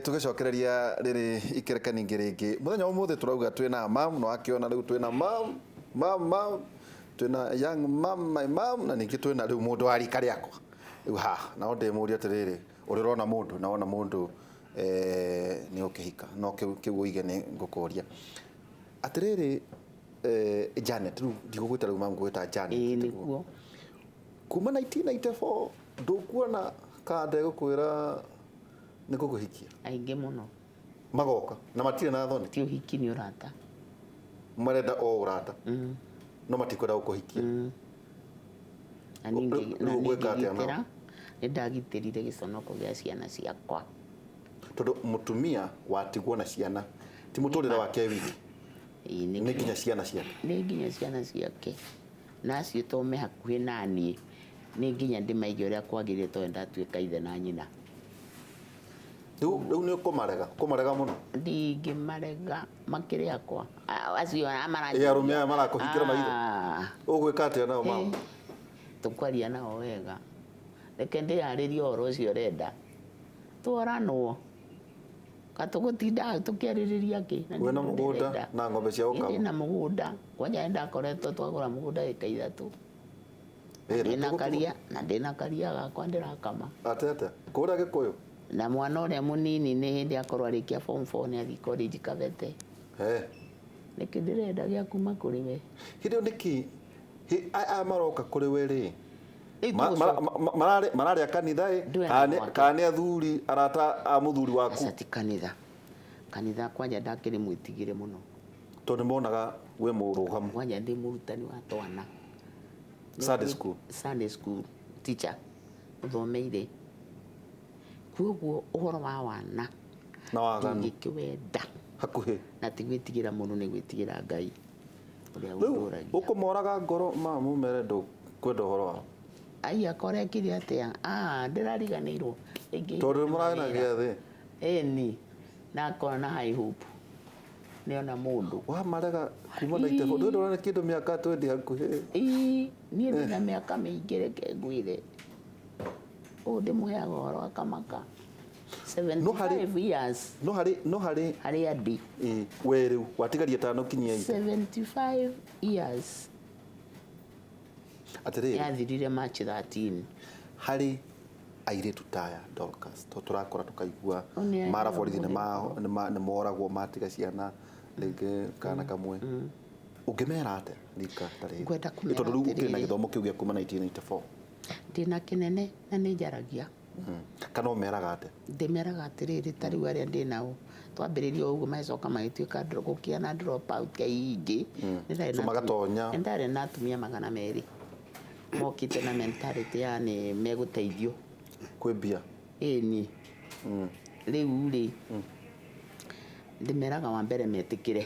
Tũgĩcokereria rĩrĩ ikereka ningĩ rĩngĩ mũthenya wa ũmũthĩ, tũrauga twĩna mam, no akĩona rĩu twĩna mam mam mam, twĩna young mam, my mam, na ningĩ twĩna rĩu mũndũ wa rika rĩakwa rĩu haha. Nao ndĩmũria atĩrĩrĩ, ũrĩ ũrona mũndũ na wona mũndũ nĩ ũkĩhika? No kĩu ũige nĩ ngũkũria atĩrĩrĩ, Janet, rĩu ndigũgwĩta rĩu mam, ngũgwĩta Janet. Ĩĩ, nĩguo. Kuma 1994 ndũkuona kana ndegũkwĩra nĩ ngũkũhikia? Aingĩ mũno. Magoka na matirĩ na thoni? Ti ũhiki, nĩ ũrata. Marenda o ũrata, no matikwenda gũkũhikia. Na niĩ Rĩu na niĩ ũgwĩka atĩa nao? ngĩgitĩra, nĩ ndagitĩrire gĩconoko gĩa ciana ciakwa. Tondũ mũtumia watigwo na ciana ti mũtũrĩre wake wiki. Ĩĩ, nĩ nginya ciana ciake. Nĩ nginya ciana ciake, na acio to me hakuhĩ naniĩ, nĩ nginya ndĩmaige ũrĩa kwagĩrĩire, tondũ ndatuĩka ithe na nyina. Rĩu nĩ ũkũmarega, kũmarega mũno? Ndingĩmarega, makĩrĩ akwa. Ah, acio Ĩ, arũme aya marakũhingĩra maitho. Ah. Ũgwĩka atĩa nao mama? Tũkwaria nao wega. Reke ndĩyarĩrie ũhoro ũcio ũrenda tworanwo, katũgũtinda tũkĩarĩrĩria kĩ na Wĩna nĩ ũndũ mũgũnda ndĩrenda. na ng'ombe cia Ĩ, gũkama? Ndĩna mũgũnda kwanja, nĩ ndakoretwo twagũra mũgũnda ĩka 3. Ĩ, na Ndĩna karia na ndĩna karia gakwa ndĩrakama. Atĩa atĩa kũrĩa Gĩkũyũ? Na mwana ũrĩa mũnini nĩ hĩndĩ akorwo arĩkia form 4, nĩ athiĩ college Kabete. He. Nĩkĩ ndĩrenda gĩa kuma kũrĩ we? Hĩndĩ ĩyo nĩkĩ aya maroka kũrĩ we rĩ? Rĩu tũgũcoka- Mararĩa kanitha ĩ? Ndũe na gwake. Kana nĩ athuri arata a mũthuri waku? Aca, ti kanitha. Kanitha kwanja ndakĩrĩ mwĩtigĩre mũno. Tondũ nĩ monaga wĩ mũrũgamu. Kwanja ndĩ mũrutani wa twana. Sunday school. Sunday school teacher ũthomeire, kuoguo ũhoro wa wana na waganu ndingĩkĩwenda. Hakuhĩ. Na ti gwĩtigĩra mũndũ, nĩ gwĩtigĩra Ngai ũrĩa Rĩu ũndũragia. ũkũmoraga ngoro mamũmere ndũkwenda ũhoro wao? Ai, akorekire atĩa? Ah, ndĩrariganĩirwo. Rĩngĩ Tondũ nĩ mũrarĩ na gĩathĩ. Ĩni, na akona na high hope nĩona mũndũ. Wamarega kuma na itebo, ndũĩ ndũrona kĩndũ mĩaka 20 hakuhĩ. Ii, niĩ ndĩna mĩaka mĩingĩ, reke ngwĩre, ũũ ndĩmũheaga ũhoro akamaka. No harĩ- 75 years. No harĩ Harĩa ndĩ. Ĩ, we rĩu watigaria tano kinyia ite. 75 years. Atĩrĩrĩ. Yathirire March 13. Harĩ airĩtu taya Dorcas, to tũrakora tũkaigua O nĩ mara airĩtu borithi mũthĩ. nĩ moragwo matiga ciana rĩngĩ kana kamwe, ũngĩmera atĩa rika ta rĩrĩ? Ngwenda kũmera Tondũ rĩu ũkĩrĩ na atĩrĩrĩ. gĩthomo kĩu gĩa kuma 1994. Ndĩna kĩnene na nĩ njaragia. Kana ũmeraga atĩa? Ndĩmeraga atĩrĩrĩ, ta rĩu arĩa ndĩ nao twambĩrĩria o ũguo, magĩcoka magĩtuĩka gũkĩa na drop out aingĩ. Nĩ ndarĩ So na magatonya. Nĩ ndarĩ na atumia 200 mokĩte na mentality ya nĩ megũteithio. Kwĩ mbia. Ĩni, rĩu rĩ, ndĩmeraga wa mbere metĩkĩre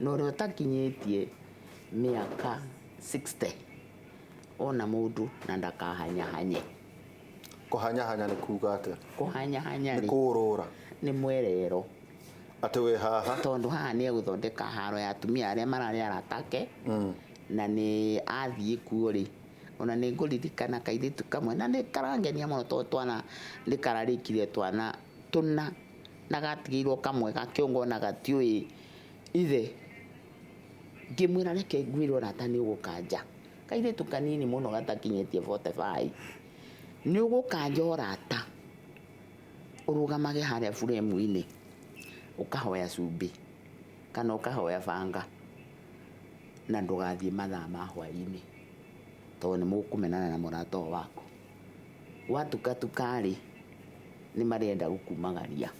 na ũrĩa ũtakinyĩtie mĩaka 60 ona mũndũ na ndakahanyahanye. Kũhanyahanya nĩ kuga atĩa? Kũhanyahanya Nĩ rĩ, kũũrũra? Nĩ mwerero. Atĩ wĩ haha. Tondũ haha nĩ egũthondeka haro ya atumia arĩa mararĩ aratake, na nĩ athiĩ kuo rĩ, ona nĩ ngũririkana kairĩtu kamwe na nĩ karangenia mũno, tondũ twana nĩ kararĩkirie twana tũna na gatigĩirwo kamwe gakĩongwo na gatiũĩ ithe. Ngĩmwĩra, "Reke ngwĩre ũrata, nĩ ũgũkanja." Kairĩtu kanini mũno gatakinyĩtie 45. "Nĩ ũgũkanja ũrata, ũrũgamage harĩa buremu-inĩ, ũkahoya cumbĩ kana ũkahoya banga, na ndũgathiĩ mathaa ma hwaĩ-inĩ, tondũ nĩ mũkũmenana na mũrata ũyũ waku. Gwatukatuka rĩ, nĩ marenda gũkumagaria,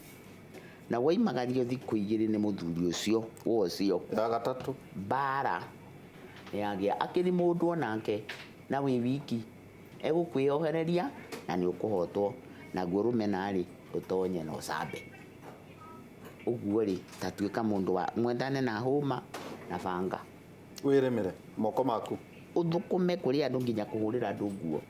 na woimagario thikũ 2 nĩ mũthuri ũcio wa ũcio." Ya gatatũ. Mbara yagĩa akĩrĩ mũndũ onake na wĩ wiki, egũkwĩyohereria na nĩ ũkũhotwo, naguo rũmena rĩ, rũtonye na ũcambe ũguo rĩ, ta tuĩka mũndũ wa mwendane na hũma na banga. Wĩrĩmĩre moko maku. Ũthũkũme kũrĩ andũ nginya kũhũrĩra andũ nguo.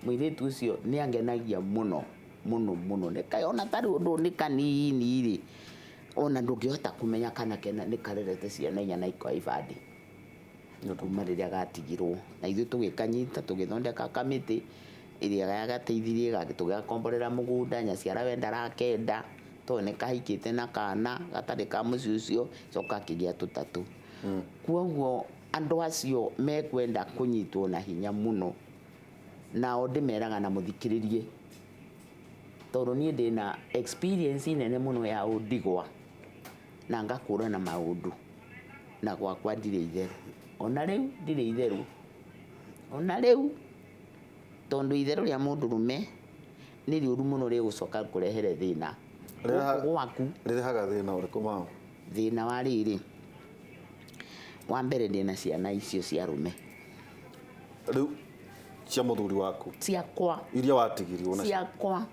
Mũirĩtu ũcio nĩ angenagia mũno mũno mũno. Nĩ kaĩ ona tarĩ ũndũ nĩ kanini rĩ, ona ndũngĩhota kũmenya kana kena nĩ karerete ciana 4 na ikoya ibandĩ kuma rĩrĩa gatigirwo, na ithuĩ tũgĩkanyita, tũgĩthondeka kamĩtĩ. Ĩrĩa yagateithirie tũgĩgakomborera mũgũnda, nyaciara we ndarakenda tondũ nĩ kahikĩte na kana gatarĩ ka mũciĩ ũcio, coka akĩgĩa tũtatũ. Koguo andũ acio mekwenda kũnyitwo na hinya mũno, nao ndĩmeraga na mũthikĩrĩrie, tondũ niĩ ndĩna experience nene mũno ya ũndigwa na ngakũrana maũndũ, na gwakwa ndirĩ itherũ, ona rĩu ndirĩ itherũ, ona rĩu, tondũ itherũ rĩa mũndũrũme nĩ rĩũru mũno, rĩgũcoka kũrehere thĩna gũkũ gwaku. Rĩrehaga thĩna ũrĩkũ mao? Thĩna wa rĩrĩ, wa mbere ndĩna ciana icio cia arũme. Rĩu cia mũthuri waku? Ciakwa. Iria watigirwo nacio? Ciakwa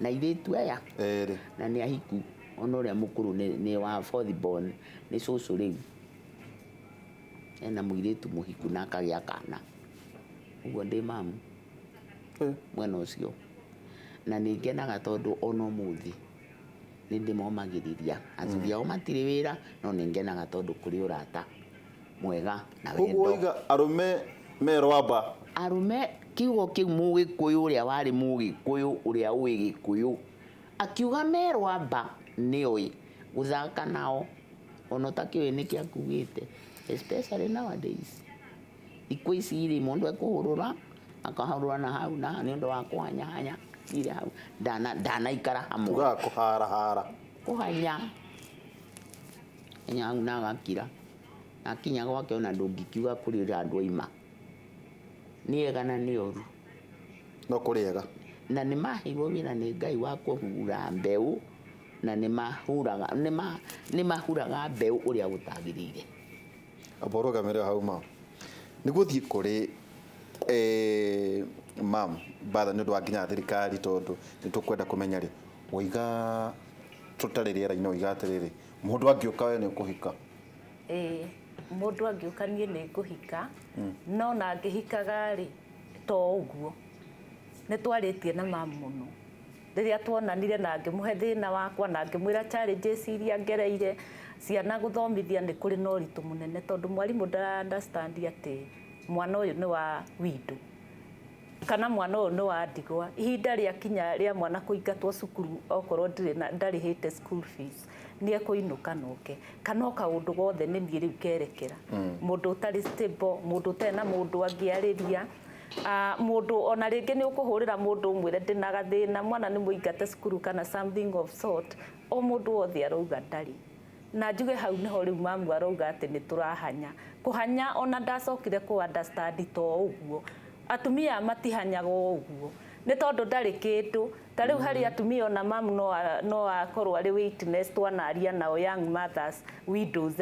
na airĩtu aya. Erĩ. Na nĩ ahiku, ona ũrĩa mũkũrũ nĩ wa fourth born, nĩ cũcũ rĩu, ena mũirĩtu mũhiku na akagĩa kana, ũguo ndĩ mamu mwena ũcio. Na nĩ ngenaga tondũ ona ũmũthĩ nĩ ndĩmomagĩrĩria, athuri ao matirĩ wĩra, no nĩ ngenaga tondũ kũrĩ ũrata mwega na Koguo wendo. waiga arũme merwamba. Arũme, kiugo kĩu mũgĩkũyũ ũrĩa warĩ mũgĩkũyũ ũrĩa ũĩ gĩkũyũ akiuga merwamba nĩoĩ gũthaka nao, ona ũtakĩũĩ nĩkĩ akugĩte, especially nowadays. Thikũ ici rĩ, mũndũ ekũhũrũra akahũrũra na hau na nĩ ũndũ wa kũhanyahanya ire hau ndanaikara hamwe. Ugaga kũharahara. Kũhanya hanya hau na agakira, akinya gwake ona ndũngĩkiuga kũrĩ handũ aima, nĩ ega na nĩ oru. No kũrĩ ega. Na nĩ maheirwo wĩra nĩ Ngai wa kũhura mbeũ, na nĩ mahuraga mbeũ ũrĩa gũtagĩrĩire. Amba ũrũgamĩre hau ma'am. Nĩguo thiĩ kũrĩ ma'am batha nĩ ũndũ wa nginya thirikari, tondũ nĩ tũkwenda kũmenya rĩ, waiga tũtarĩ rĩera-inĩ, waiga atĩrĩrĩ, mũndũ angĩũka we nĩ ũkũhika? Ĩĩ, mũndũ angĩũka niĩ nĩ ngũhika, no na ngĩhikaga rĩ, to ũguo. Nĩ twarĩtie na mamu mũno. Rĩrĩa tuonanire na ngĩmũhe thĩna wakwa na ngĩmwĩra challenges iria ngereire, ciana gũthomithia nĩ kũrĩ na ũritũ mũnene, tondũ mwarimũ ndara understand atĩ mwana ũyũ nĩ wa windo kana mwana ũyũ nĩ wa ndigwa. Ihinda rĩakinya rĩa mwana kũingatwo cukuru, okorwo ndirĩ na ndarĩhĩte school fees, nĩ ekũinũka noke, kana o kaũndũ gothe nĩ niĩ rĩu kerekera. Mũndũ ũtarĩ stable, mũndũ ũtarĩ na mũndũ angĩarĩria, mũndũ ona rĩngĩ nĩ ũkũhũrĩra mũndũ ũmwĩre ndĩna gathĩna, mwana nĩ mũingate cukuru kana something of sort, o mũndũ wothe arauga ndarĩ. Na njuge hau nĩho rĩu mamu arauga atĩ nĩ tũrahanya. Kũhanya ona ndacokire kũ understand to ũguo. Atumia matihanyaga o ũguo, nĩ tondũ ndarĩ kĩndũ. Ta rĩu harĩ atumia ona mamu no akorwo arĩ witness, twanaria nao young mothers, widows,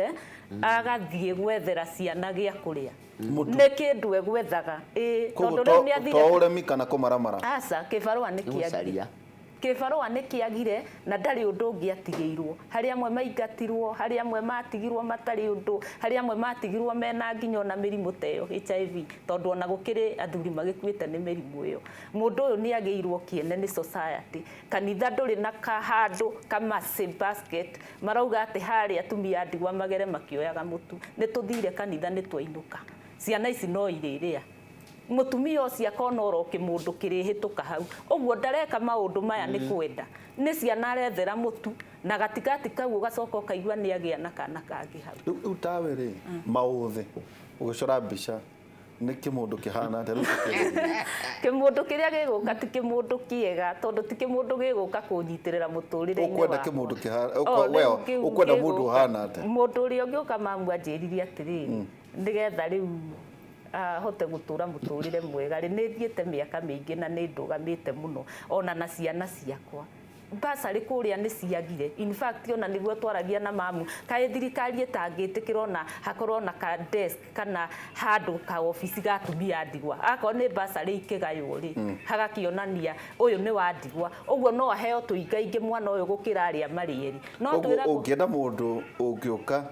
agathiĩ gwethera ciana gĩa kũrĩa. Nĩ kĩndũ egwethaga. Ĩĩ, Koguo tondũ rĩu nĩ athire to ũremi kana kũmaramara? Aca, kĩbarũa nĩ kĩagire. Gũcaria. Kĩbarũa nĩ kĩagire na ndarĩ ũndũ ũngĩ atigĩirwo. Harĩ amwe maingatirwo, harĩ amwe matigirwo matarĩ ũndũ, harĩ amwe matigirwo mena nginya ona mĩrimũ ta ĩyo HIV, tondũ ona gũkĩrĩ athuri magĩkuĩte nĩ mĩrimũ ĩyo. Mũndũ ũyũ nĩ agĩirwo kĩene nĩ society. Kanitha ndũrĩ na kahandũ ka mercy basket, marauga atĩ harĩa atumia a ndigwa magere makĩoyaga mũtu. Nĩ tũthire kanitha nĩ twainũka. Ciana ici no irĩrĩa. Mũtumia ũcio akona oro kĩmũndũ kĩrĩhĩtũka hau. Ũguo ndareka maũndũ maya nĩ kwenda. Nĩ ciana arethera mũtu, na gatigati kau ũgacoka ũkaigua nĩ agĩa na kana kangĩ hau. Rĩu tawe rĩ, maũthĩ, ũgĩcora mbica, nĩ kĩmũndũ kĩhana atĩa? Rĩu tũkĩrĩrie. Kĩmũndũ kĩrĩa gĩgũka ti kĩmũndũ kĩega, tondũ ti kĩmũndũ gĩgũka kũnyitĩrĩra mũtũrĩre-inĩ Ũkwenda wakwa. kĩmũndũ kĩhana, O, we, rĩu kĩu ũkwenda mũndũ gĩgũka. ũhana atĩa? Mũndũ ũrĩa ũngĩũka mamu anjĩrire atĩrĩrĩ, nĩgetha rĩu ahote gũtũra mũtũrĩre mwega rĩ, nĩ thiĩte mĩaka mĩingĩ na nĩ ndũgamĩte mũno ona na ciana ciakwa. Basarĩ kũrĩa nĩ ciagire. In fact, ona nĩguo twaragia na mamu, kaĩ thirikari ĩtangĩtĩkĩra ona hakorwo na ka desk kana handũ ka obici ga atumia a ndigwa. Akorwo nĩ basarĩ ikĩgaywo rĩ, hagakĩonania ũyũ nĩ wa ndigwa. Ũguo no aheo tũingaingĩ mwana ũyũ gũkĩra arĩa marĩ erĩ. No Ũguo twĩragwo ũngĩenda mũndũ ũngĩũka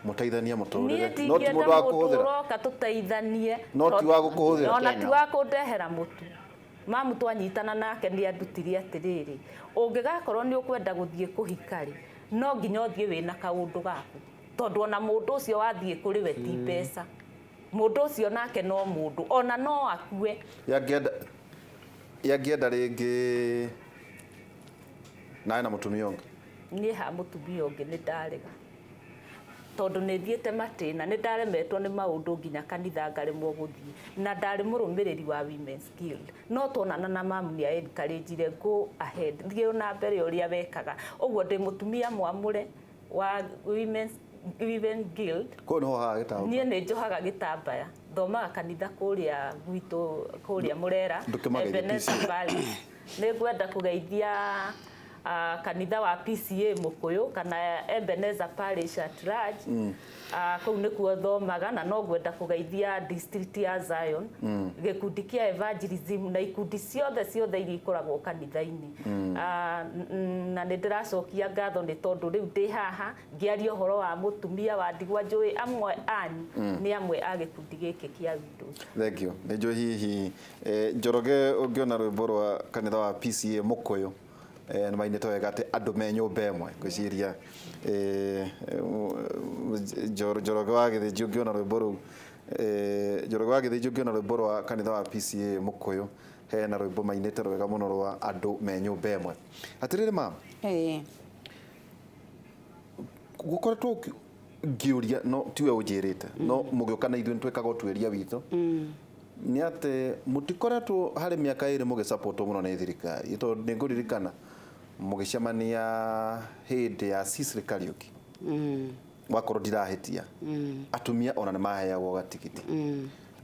mũteithanie mũtũrĩre, Niĩ no ti ndingĩenda mũndũ wa mũndũ kũhũthĩra. ũroka tũteithanie. No ti wa gũkũhũthĩra. Ona ti wa kũndehera mũtu. Mamu twanyitana nake nĩ andutire atĩrĩrĩ, ũngĩgakorwo nĩ ũkwenda gũthiĩ kũhika rĩ, no nginya ũthiĩ wĩna kaũndũ gaku, tondũ ona mũndũ ũcio wathiĩ kũrĩ we ti mbeca. Mũndũ ũcio nake no mũndũ, ona no akue. Yangĩenda Ĩ angĩenda rĩngĩ nawe na mũtumia ũngĩ? Niĩ ha mũtumia ũngĩ nĩ ndarega, tondũ nĩ thiĩte matĩna, nĩ ndaremetwo nĩ maũndũ nginya kanitha ngaremwo gũthiĩ, na ndarĩ mũrũmĩrĩri wa Women's Guild, no tuonana na mamu nĩ encourage go ahead, thiĩ na mbere ũrĩa wekaga ũguo. Ndĩ mũtumia mwamũre wa Women Guild. Kũu nĩho haha gĩtambaya? Niĩ nĩ njohaga gĩtambaya, thomaga kanitha kũrĩa gwitũ kũrĩa Mũrera. Ndũkĩmageithie. Ebenezer PCA. Parish. Nĩ ngwenda kũgeithia kanitha wa PCA Mũkũyũ kana Ebenezer Parish at large. Kũu nĩkuo thomaga, na no ngwenda kũgeithia district ya Zion, gĩkundi kĩa evangelism na ikundi ciothe ciothe iria ikoragwo kanitha-inĩ. Na nĩ ndĩracokia ngatho nĩ tondũ rĩu ndĩ haha ngĩaria ũhoro wa mũtumia wa ndigwa. Njũĩ amwe anyu nĩ amwe a gĩkundi gĩkĩ kĩa Widows. Thank you. Nĩ njũĩ hihi Njoroge ũngĩona rwĩmbo rwa kanitha wa PCA Mũkũyũ, nĩ mainĩte wega atĩ andũ me nyũmba ĩmwe. Ngwĩciria Njoroge wa Gĩthĩnji ũngĩona rwĩmbo rũu, Njoroge wa Gĩthĩnji ũngĩona rwĩmbo rwa kanitha wa PCA Mũkũyũ, hena rwĩmbo mainĩte rwega mũno rwa andũ me nyũmba ĩmwe. Atĩrĩrĩ ma gũkoretwo ngĩũria, no tiwe ũnjĩrĩte, no mũgĩũka na ithuĩ nĩ twĩkaga ũtuĩria witũ, nĩ atĩ mũtikoretwo harĩ mĩaka 2 mũgĩsapotwo mũno nĩ thirikari, tondũ nĩ ngũririkana mũgĩcemania hĩndĩ ya Cecily Kariuki, wakorwo ndirahĩtia, atumia ona nĩ maheagwo gatigiti,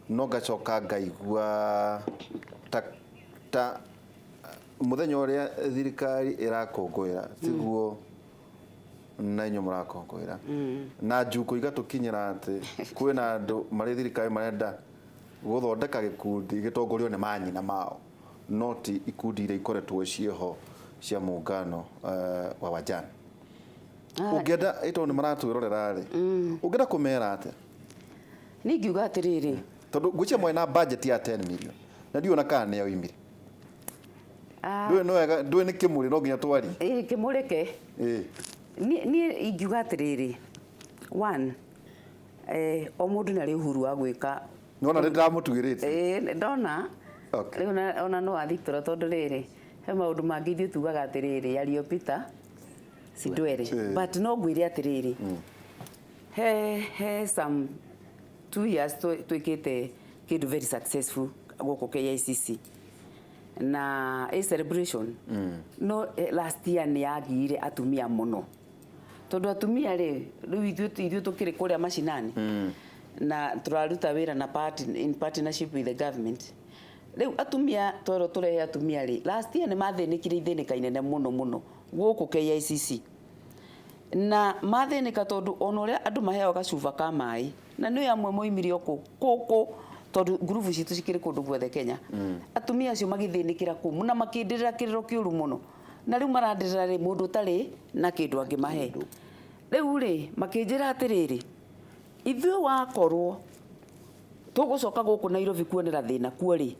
no ngacoka ngaigua ta mũthenya ũrĩa thirikari ĩrakũngũĩra tiguo na inyuĩ mũrakũngũĩra, na njuko igatũkinyĩra atĩ kwĩna andũ marĩ thirikari marenda gũthondeka gĩkundi gĩtongorio nĩ manyina mao, no ti ikundi iria ikoretwo ciĩho cia muungano wa wajane. Ũngĩenda ĩtondũ nĩ maratwĩrorera rĩ, ũngĩenda kũmera atĩa? Niĩ ngiuga atĩrĩrĩ, Tondũ ngwĩciria mwena budget ya 10 million na ndiũĩ ona kana nĩ yoimire. Ndũĩ nĩ wega, ndũĩ nĩ kĩmũrĩ no nginya twarie. Ĩ kĩmũrĩke. Niĩ ingiuga atĩrĩrĩ, one, o mũndũ nĩ arĩ uhuru wa gwĩka. Nĩwona nĩ ndĩramũtuĩrĩte. Ĩ ndona. Rĩu ona no athiktora, tondũ rĩrĩ he maũndũ mangĩ ithuĩ tugaga atĩrĩrĩ yaliyopita si ndwere. But no ngwĩre atĩrĩrĩ, he some 2 years twĩkĩte kĩndũ very successful gũkũ KICC na a celebration, no last year nĩ yagiire atumia mũno, tondũ atumia rĩ, rĩu ithuĩ tũkĩrĩ kũrĩa macinani na tũraruta wĩra na in partnership with the government. Rĩu atumia twerwo tũrehe atumia rĩ, last year nĩ mathĩnĩkire ithĩnĩka inene mũno mũno gũkũ KICC, na mathĩnĩka tondũ ona ũrĩa andũ maheagwo gacuba ka maĩ, na nĩ amwe moimire o kũ tondũ ngurubu citũ cikĩrĩ kũndũ guothe Kenya. Atumia acio magĩthĩnĩkĩra kũu na makĩndĩrĩra kĩrĩro kĩũru mũno, na rĩu marandĩrĩra rĩ mũndũ ũtarĩ na kĩndũ angĩmahe. Rĩu rĩ makĩnjĩra atĩrĩrĩ, ithuĩ wakorwo tũgũcoka gũkũ Nairobi kuonera thĩna kuo rĩ,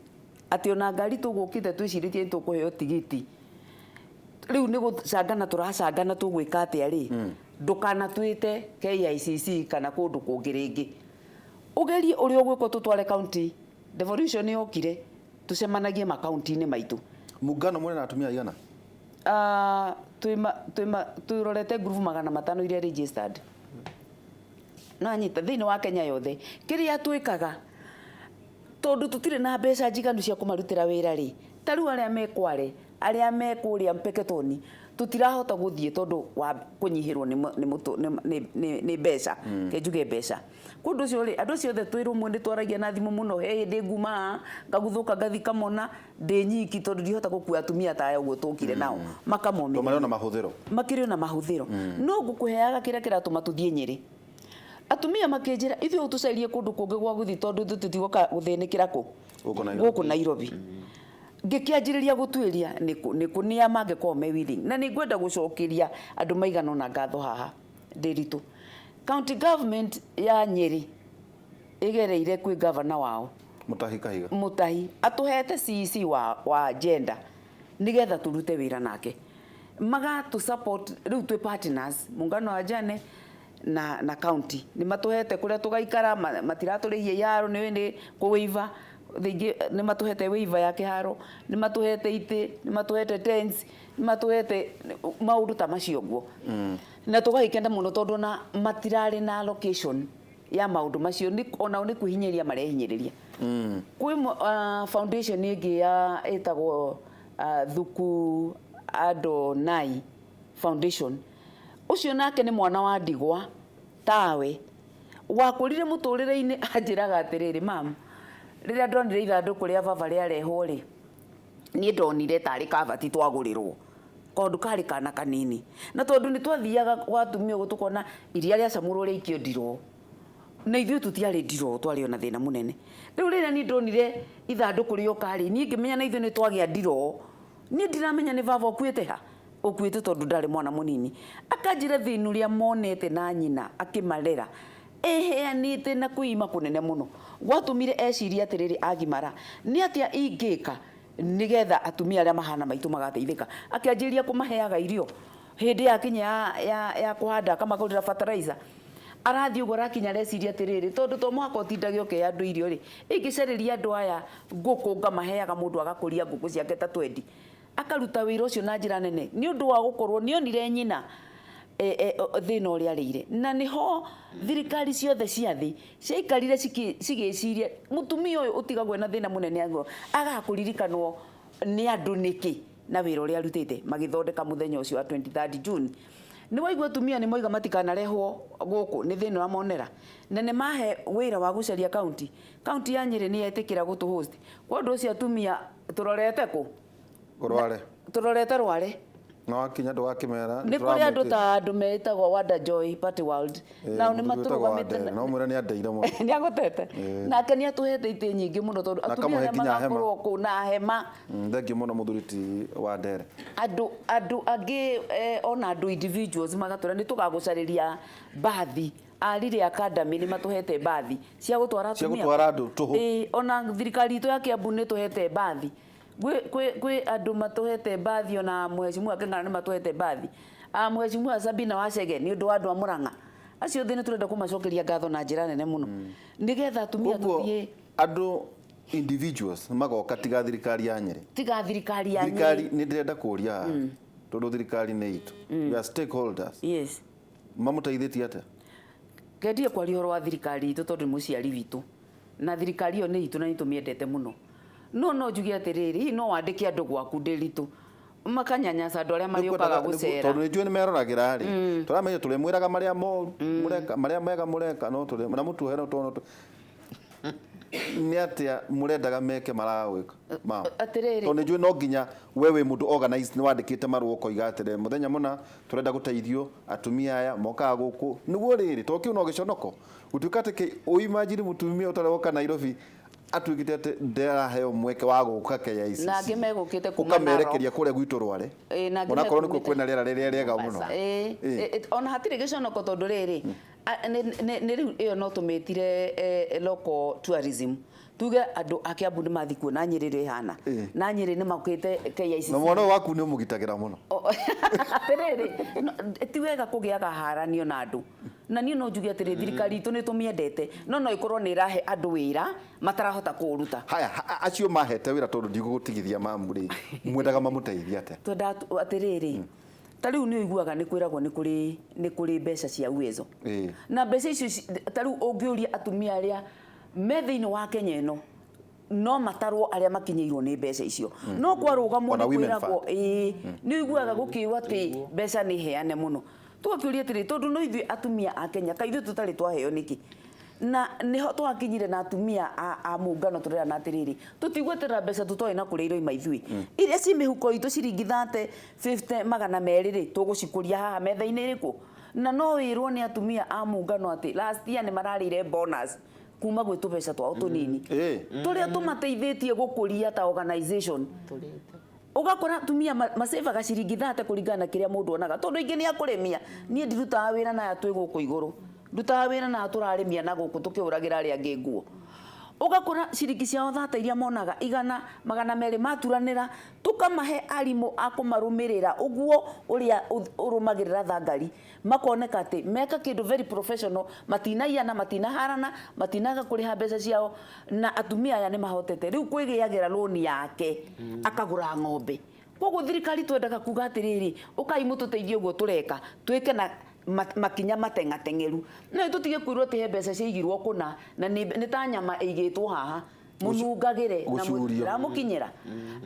atĩ ona ngari tũgũkĩte twĩcirĩtie nĩ tũkũheo tigiti, rĩu nĩ gũcangana tũracangana tũgwĩka atĩa rĩ, ndũkanatwĩte KICC kana kũndũ kũngĩ rĩngĩ, ũgerie ũrĩa ũgwĩka tũtware county devolution yokire tũcemanagie makaunti-inĩ maitũ. Muungano mũrĩ na atumia aigana? Twĩrorete ngurubu 500 iria registered no anyita thĩinĩ wa Kenya yothe. Kĩrĩa twĩkaga, tondũ tũtirĩ na mbeca njiganu cia kũmarutĩra wĩra rĩ, ta rĩu arĩa me Kware, arĩa me kũrĩa Mpeketoni, tũtirahota gũthiĩ tondũ wa kũnyihĩrwo nĩ mbeca, ke njuge mbeca kũndũ ũcio rĩ. Andũ acio othe twĩ rũmwe, nĩ twaragia na thimũ mũno. He hĩndĩ nguma haha ngaguthũka ngathi kamona ndĩ nyiki, tondũ ndihota gũkua atumia ta aya ũguo tũkire nao makamomĩrĩria. Tondũ marĩ ona mahũthĩro. Makĩrĩ ona mahũthĩro. No ngũkũheaga kĩrĩa kĩratũma tũthiĩ Nyĩrĩ, atumia makĩnjĩra ithuĩ tũcarie kũndũ kũngĩ gwa gũthiĩ, tondũ ithuĩ tũtigoka gũthĩnĩkĩra kũ Gũkũ Nairobi. Gũkũ Nairobi. Ngĩkĩanjĩrĩria gũtuĩria nĩkũ nĩa mangĩkorwo me willing, na nĩ ngwenda gũcokeria andũ maigana ũna ngatho haha. Ndĩritũ county government ya Nyĩrĩ ĩgereire kwĩ governor wao. Mutahi Kahiga. Mutahi atũhete CEC wa gender nigetha tũrute wĩra nake, magatũ support. Rĩu twĩ partners, muungano wa jane na county nĩ matũhete kũrĩa tũgaikara, matiratũrĩhia iharo nĩ nĩ kũwĩiva. Thingĩ nĩ matũhete waiver ya kĩharo, nĩ matũhete itĩ, nĩ matũhete tents, nĩ matũhete maũndũ ta macio ũguo. Na tũgagĩkena mũno tondũ ona matirarĩ na allocation ya maũndũ macio, onao nĩ kwĩhinyĩrĩria marehinyĩrĩria. Kwĩ foundation ĩngĩ ya ĩtagwo Thuku Adonai Foundation. Ũcio nake nĩ mwana wa ndigwa tawe wakũrire mũtũrĩre-inĩ. Anjĩraga atĩrĩrĩ, "Mam, rĩrĩa ndonire ithandũkũ rĩa baba rĩarehwo rĩ, niĩ ndonire tarĩ kabati twagũrĩrwo kaũndũ karĩ kana kanini, na tondũ nĩ twathiaga gwa atumia ũguo tũkona iria rĩacamũrwo rĩaikio ndiroo, na ithuĩ tũtiarĩ ndiroo, twarĩ ona thĩna mũnene. Rĩu rĩrĩa niĩ ndonire ithandũkũ rĩoka rĩ, niĩ ngĩmenya na ithuĩ nĩ twagĩa ndiroo. Niĩ ndiramenya nĩ baba ũkuĩte ha ũkuĩte, tondũ ndarĩ mwana mũnini." Akanjĩra thĩna ũrĩa monete na nyina akĩmarera eheanĩte na kwĩima kũnene mũno gwatũmire ecirie atĩrĩrĩ, agimara nĩ atĩa ingĩka nĩgetha atumia arĩa mahana maitũ magateithĩka. Akĩanjĩrĩria kũmaheaga irio hĩndĩ yakinya ya kũhanda, akamagũrĩra fertilizer. Arathiĩ ũguo arakinya areciria atĩrĩrĩ, tondũ to mũhaka ũtindage ũkĩhe andũ irio rĩ, ingĩcarĩria andũ aya ngũkũ ngamaheaga, mũndũ agakũria ngũkũ ciake ta 20, akaruta wĩra ũcio na njĩra nene nĩ ũndũ wa gũkorwo nĩonire nyina thĩna ũrĩa arĩire. Na nĩho thirikari ciothe cia thĩ ciaikarire cigĩciria mũtumia ũyũ ũtigagwo na thĩna mũnene aguo agaga kũririkanwo nĩ andũ nĩkĩ na wĩra ũrĩa arutĩte. Magĩthondeka mũthenya ũcio wa 23rd June. Nĩ waigua atumia nĩ moiga matikanarehwo gũkũ nĩ thĩna ũramonera, na nĩ mahe wĩra wa gũcaria kaunti. Kaunti ya Nyĩrĩ nĩ yetĩkĩra gũtũ host. Kwa ũndũ ũcio atumia tũrorete kũ? Rware. Tũrorete Rware. Na wakinya ndũgakĩmera. Nĩ kũrĩ andũ ta andũ metagwo Wanda Joy Party World, nao nĩ matũrũgamĩte. No mwĩre nĩ andeire mũno. Nĩ agũtete nake nĩ atũhete itĩ nyingĩ mũno tondũ Na atumia akamũhe arĩa nginya hema. magakorwo kũu na hema. Thengiũ mũno mũthuri ti wa Ndere. Andũ angĩ ona andũ individuals magatwĩra nĩ tũgagũcarĩria mbathi. Arire Academy nĩ matũhete mbathi cia gũtwara Cia atumia. gũtwara andũ tũhũ. Ĩĩ, ona thirikari itũ ya Kiambu nĩ tũhete mbathi. Kwĩ andũ matũhete mbathi, ona mheshimiwa Kĩng'ara nĩ matũhete mbathi. Ah, mheshimiwa Sabina Wachege nĩ ũndũ wa andũ a Murang'a. Acio othe nĩ tũrenda kũmacokeria ngatho na njĩra nene mũno nĩgetha atumia Koguo tũthiĩ. andũ individuals magoka tiga thirikari ya Nyĩrĩ. Tiga thirikari ya Thirikari Nyĩrĩ. nĩ ndĩrenda kũria haha tondũ thirikari nĩ itũ, we are stakeholders. Yes. Mamũteithĩtie atĩa? Kendie kwaria ũhoro wa thirikari itũ tondũ nĩ mũciari witũ na thirikari ĩyo nĩ itũ na nĩ tũmĩendete mũno, no njuge atĩrĩrĩ, hihi no wandĩke andũ gwaku ndĩritũ makanyanyasa andũ arĩa marĩũkaga gũcera. Tondũ nĩ njũĩ nĩ meroragĩra rĩ, tũramenya tũrĩmwĩraga marĩa moru mũreka, marĩa mega mũreka, no tũrĩ na mũtuohe no tuono nĩ atĩa mũrendaga meke maraga gwĩka mama? Atĩrĩrĩ. Tondũ nĩ njũĩ no nginya we wĩ mũndũ organized, nĩ wandĩkĩte marũa ũkoiga atĩrĩ mũthenya mũna tũrenda gũteithio atumia aya mokaga gũkũ nĩguo rĩrĩ, tondũ kĩu no gĩconoko gũtuĩka atĩ ũimagine mũtumia ũtarĩ woka Nairobi atuĩkĩte atĩ ndaraheo mweke wa gũka KICC. Na angĩ megũkĩte kuma ũkamerekeria kũrĩa gwitũ Rware, Ĩĩ, na angĩ onakorwo nĩkuo mekumĩte- kwĩna rĩera rĩrĩa rĩega mũno. Ĩĩ, Ĩĩ. ona hatirĩ gĩconoko tondũ rĩrĩ nĩ rĩu ĩyo no tũmĩtire local tourism, tuge andũ a Kiambu nĩ mathiĩ kuona Nyĩrĩ ũrĩa ĩhana. Ĩĩ. Na Nyĩrĩ nĩ makĩte KICC. Na mwana ũyũ waku nĩ ũmũgitagĩra mũno. Atĩrĩrĩ, ti wega kũgĩaga haranio na andũ, na niĩ no njuge atĩrĩ, thirikari itũ nĩ tũmĩendete, no ĩkorwo nĩ ĩrahe andũ wĩra matarahota kũũruta. Haya, acio mahete wĩra, tondũ ndigũgũtigithia mamu rĩ, mwendaga mamũteithie atĩa? Twendaga atĩrĩrĩ, ta rĩu nĩ ũiguaga nĩ kwĩragwo nĩ kũrĩ mbeca cia Uwezo. Na mbeca icio ta rĩu ũngĩũria atumia arĩa me thĩinĩ wa Kenya ĩno, no matarwo arĩa makinyĩirwo nĩ mbeca icio, no kwarũgamwo Ona nĩ Women kwĩragwo Fund. ĩĩ, nĩ ũiguaga gũkĩũa atĩ mbeca nĩ heane mũno. Tũgakĩũria atĩrĩ, tondũ no ithuĩ atumia a Kenya kaĩ ithuĩ tũtarĩ twaheo nĩkĩ? Na nĩho twakinyire na atumia a mũngano tũrerana atĩrĩrĩ, tũtigweterera mbeca tũtoĩ na kũrĩa iroima, ithuĩ iria ci mĩhuko itũ ciringi 30, 50, 200 rĩ, tũgũcikũria haha metha-inĩ ĩrĩkũ? Na no wĩrwo nĩ atumia a mũngano atĩ last year nĩ mararĩire bonus kuma gwĩ tũbeca twao tũnini tũrĩa tũmateithĩtie gũkũria ta organization. Ũgakora atumia macevaga ciringi 30 kũringana na kĩrĩa mũndũ onaga, tondũ aingĩ nĩ akũrĩmia. Niĩ ndirutaga wĩra naya twĩ gũkũ igũrũ, ndutaga wĩra naya tũrarĩmia na gũkũ tũkĩhũragĩra arĩa angĩ nguo. Ũgakora ciringi ciao thata iria monaga igana magana merĩ maturanĩra, tũkamahe arimũ a kũmarũmĩrĩra ũguo ũrĩa ũrũmagĩrĩra thangari, makoneka atĩ meka kĩndũ very professional, matinaiyana, matinaharana, matinaga kũrĩha mbeca ciao, na atumia aya nĩ mahotete rĩu kwĩgĩagĩra rũni yake akagũra ng'ombe. Koguo thirikari twendaga kuga atĩrĩrĩ, ũkai mũtũteithie ũguo tũreka, twĩke na makinya mateng'ateng'eru, no tũtige kwĩrwo atĩ he mbeca ciaigirwo kũna na nĩ ta nyama ĩigĩtwo haha mũnungagĩre na Gũcurio. Ramũkinyĩra.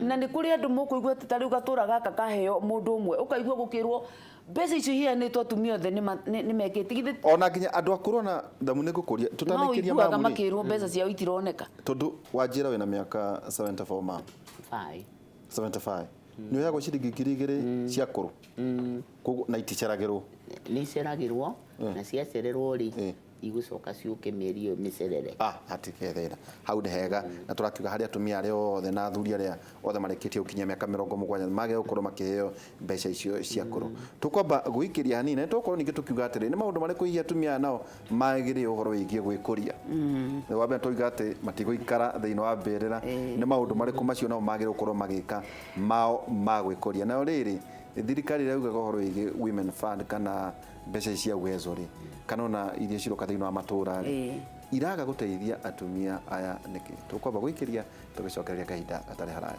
Na nĩ kũrĩ andũ mũkũigua atĩ ta rĩu gatũra gaka kaheo mũndũ ũmwe, ũkaigua gũkĩrwo mbeca icio iheanĩtwo atumia othe nĩ mekĩte githĩ. Ona nginya andũ akũrũ na thamu nĩ ngũkũria No tũtanĩkĩria ũiguaga mamu rĩ, makĩrwo mbeca ciao itironeka. Tondũ wanjĩra wĩna mĩaka 74 mam. Five. 75 nĩ ũheagwo ciringi 2000 cia kũrũ, koguo na iticeragĩrwo? Nĩ iceragĩrwo, na ciacererwo rĩ, igũcoka ciũke mĩeri ĩyo mĩcerere. Ah, hatikethera hau nĩ hega, na tũrakiuga harĩ atumia arĩa othe na athuri arĩa othe marĩkĩtie gũkinyia mĩaka 70 magĩrĩirwo gũkorwo makĩheo mbeca icio cia kũrũ. Tũkwamba gwĩkĩria hanini na tũkorwo ningĩ tũkiuga atĩrĩ, nĩ maũndũ marĩkũ hihi atumia aya nao magĩrĩire ũhoro wĩgiĩ gwĩkũria? Wa mbere tũiga atĩ matigũikara thĩinĩ wa mbĩrĩra. Nĩ maũndũ marĩkũ macio nao magĩrĩirwo gũkorwo magĩka mao ma gwĩkũria? Nayo rĩrĩ, thirikari ĩraugaga ũhoro wĩgiĩ women fund kana mbeca ici cia Uwezo rĩ, kana ona iria ciroka thĩinĩ wa matũra rĩ, iraga gũteithia atumia aya nĩkĩ? Tũkwamba gwĩkĩria tũgĩcokereria kahinda gatarĩ haraya.